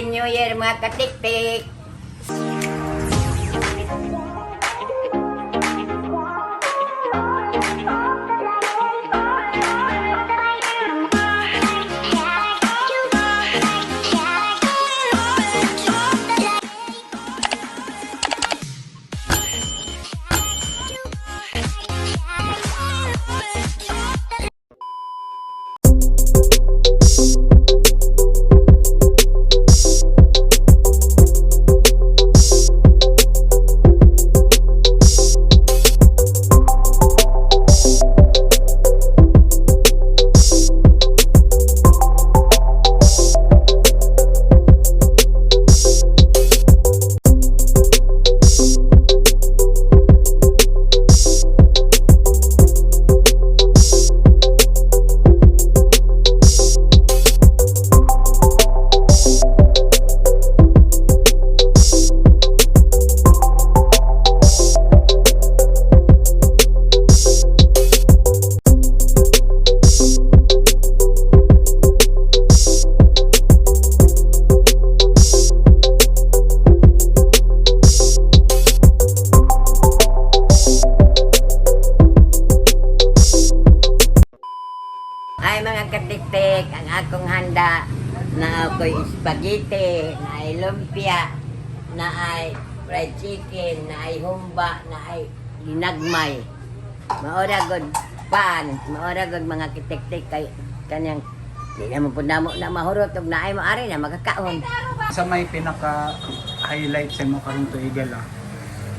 Happy New Year, mga katiktik! Ay, mga katiktik, ang akong handa na ako'y spaghetti, na ay lumpia, na ay fried chicken, na ay humba, na ay ginagmay. Maora god pan, maora god, mga kitiktik, kay kanyang di naman po namo na mahurot og naay mo ari na makakaon. Sa may pinaka highlight sa imo karong tuiga lang.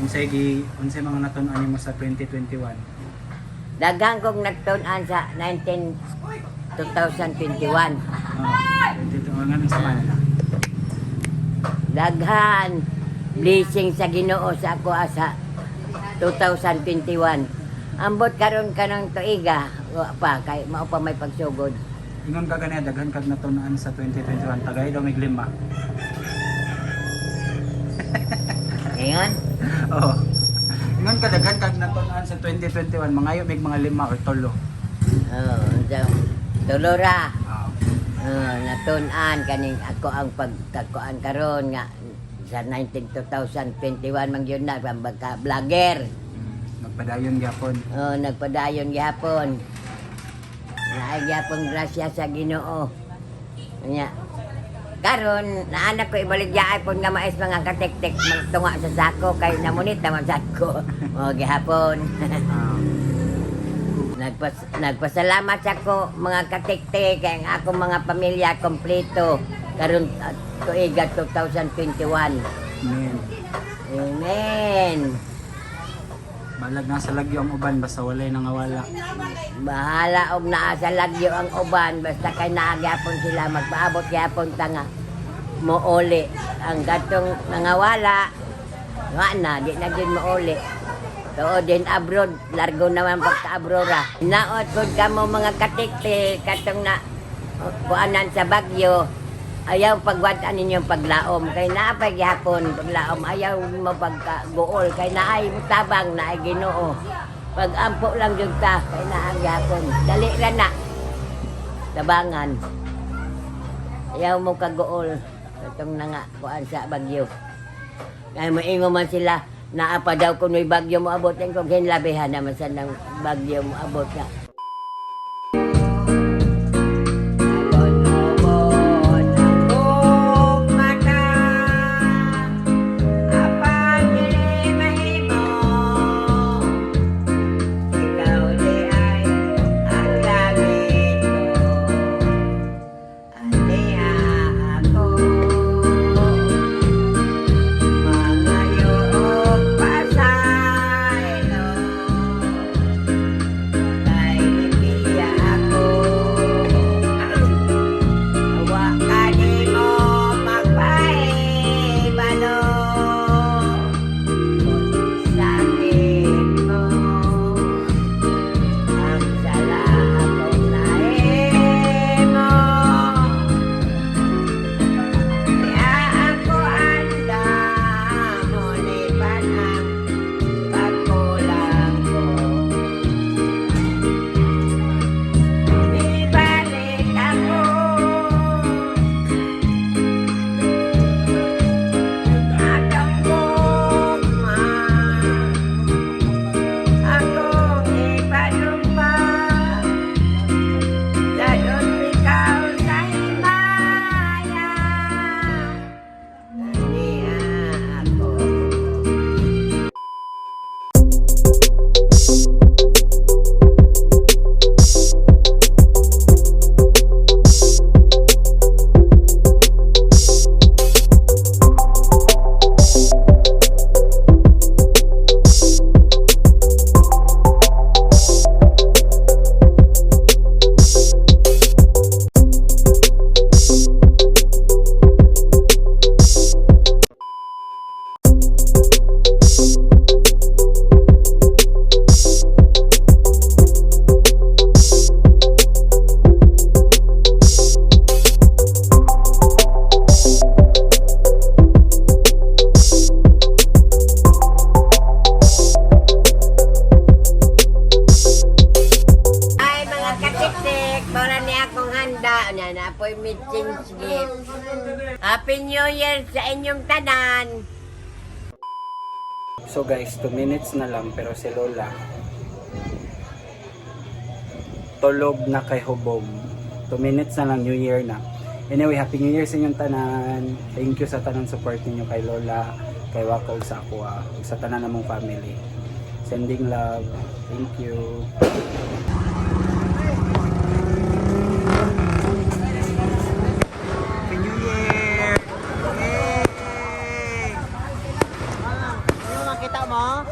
Unsay gi unsay mga natun-an nimo sa 2021? Daghang kong nagtun-an sa 19 2021. Ah, 2021 nga sa man. Daghan blessing sa Ginoo sa ako sa 2021. Ambot karon kanang tuiga, wa pa kay mao pa may pagsugod. Ingon ka gani, daghan kag natun-an sa 2021, tagay daw may lima. Ngayon, Oo. Ingon ka daghan kag natun-an sa 2021, mangayo mig mga lima or tulo. Oh, so, tulora. Ah. Oh, natun-an kaning ako ang pagkakuan karon nga sa 19 2021 man gyud na pagka vlogger. Nagpadayon gyapon. Oh, nagpadayon gihapon. Naay gihapon grasya sa Ginoo. Nya. Karon, naanak ko ibaligya iPhone nga mais, mga katiktik, magtunga sa sako kay namunit naman sako. Oh, gihapon. Ah. Nagpasalamat sa ko, mga katiktik, kay ang akong mga pamilya kompleto karon tuiga 2021. Amen. Amen. Balag na sa lagyo ang uban basta walay nangawala. Bahala og naa sa lagyo ang uban basta kay naa gyapon sila, magpaabot gyapon ta nga mouli. Ang katong nangawala, wa na, di na gyud mouli. Tuod din abroad, largo naman pagka-abrora. Naot pud kamo, mga katikti, katong na kuanan sa bagyo, ayaw pagwad-an ninyong paglaom kay naa pa gihapon paglaom. Ayaw mo pagkaguol kay naay tabang, naay Ginoo. Pag-ampo lang jud ta kay naa gihapon. Dali ra na tabangan. Ayaw mo kaguol katong nanga kuan sa bagyo kay moingon man sila naa pa daw kuno'y bagyo mo abot, kung hinlabihan naman sa nang bagyo mo abot nga. Ubod akong mata, apan dili mahimo, ikaw di ay ang langit ko. Aniya ako, mangayo og pasaylo, kay Happy New Year sa inyong tanan. So guys, 2 minutes na lang pero si Lola tulog na kay hubog. 2 minutes na lang, New Year na. Anyway, Happy New Year sa inyong tanan. Thank you sa tanan support ninyo kay Lola, kay Wako ug sa ako ah, ug sa tanan namong family. Sending love. Thank you. Happy New Year! Yay! Ano makita mo?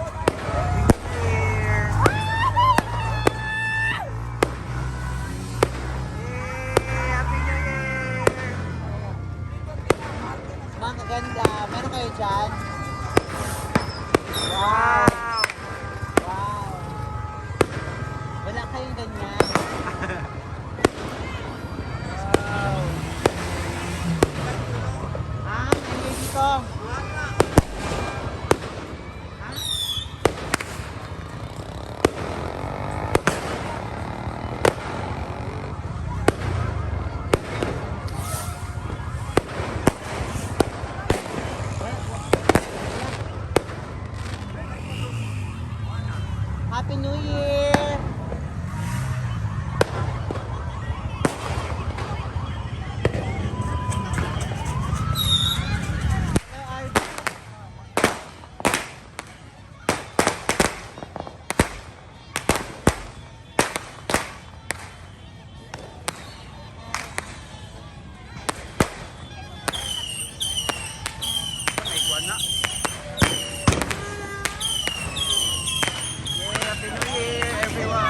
Mga kaganda, meron kayo dyan? Wow! Wow! Wala kayong ganyan. Wow! Ah, may dito. Happy New Year! Hello, Arvin. Happy New Year, everyone!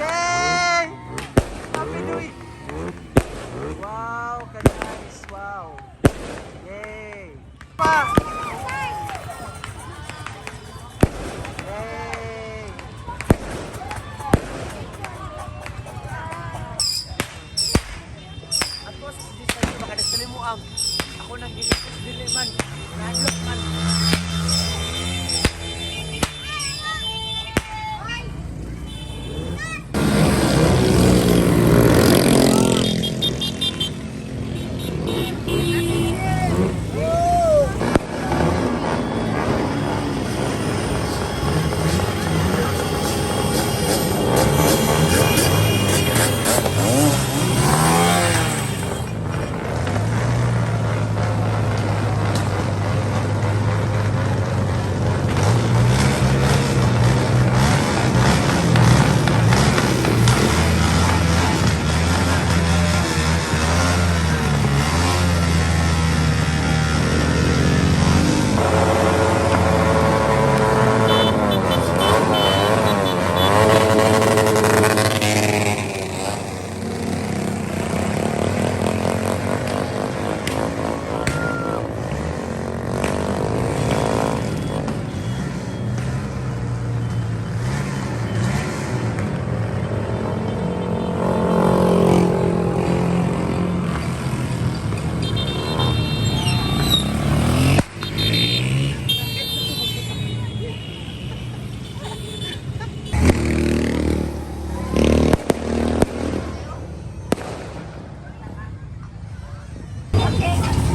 Yay! Happy New Year! Wow, ka-nice! Wow! Yay! Pa! Yay! Ato sa distance baka nagdali mo ang ako nang gilikos dili man. Nadlok man.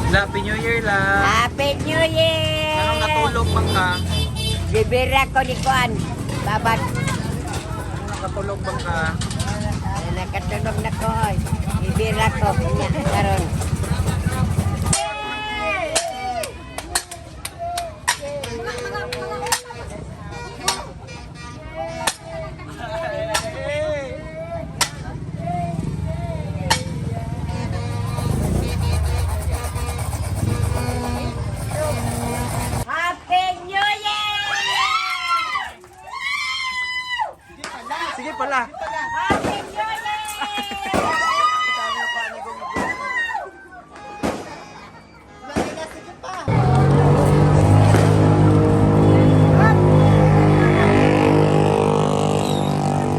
La, Happy New Year, La! Happy New Year! Anong natulog man ka? Bibira ko ni Kuan. Babat. Anong nakatulog man ka? Nakatulog na ko. Oy. Bibira ko. Kanya, karon. Happy New Year! Sige pala! Happy New Year! Sige pa.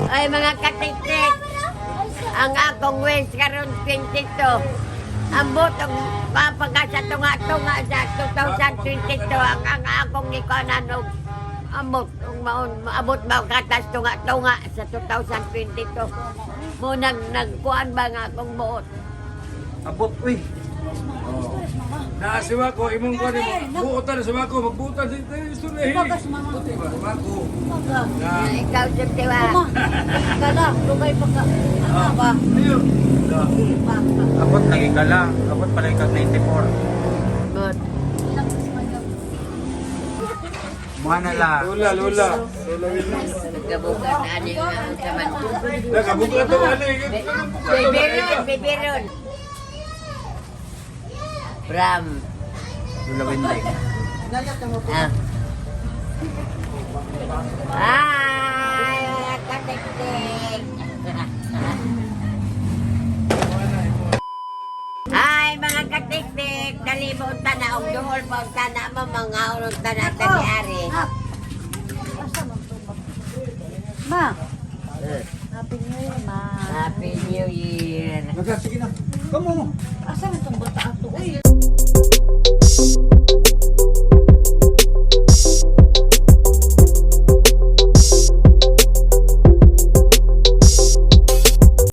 Ay, Mga katiktik. Ang akong wish karon 22. Ang butong papaga sa tunga-tunga sa 2022 ang akong gikuanan og amot og maon maabot ba og katas tunga-tunga sa 2022. Mo nag nagkuan ba nga akong buot. Abot, uy. Na si Wako, imong kuan mo. Buotan si Wako, magbuotan si istorya. Bagas, mama. Buti ba si Wako? Baga. Na. Ikaw siyempre. Mama, kala, lugay pa ka. Ano ba? Ayo. Baka. Abot lagi ka lang. Abot pala ikaw 94. But Mukha na lang. Lola, lola. Lola Wilma. nagkabukan na ani nga unsa man. Nakabuka to ani. Bibiron, bibiron. From Lola Wendy. Ah. Hi, mga katiktik. Hi, mga katiktik. Dali mo unta na og duol pa unta na mo mga unta na ta ni Ari. Ah. Asa man to ba? Ma, Happy New Year, ma. Happy New Year. Naga sige na. Kamo. Asa man tong bata ato? Uy.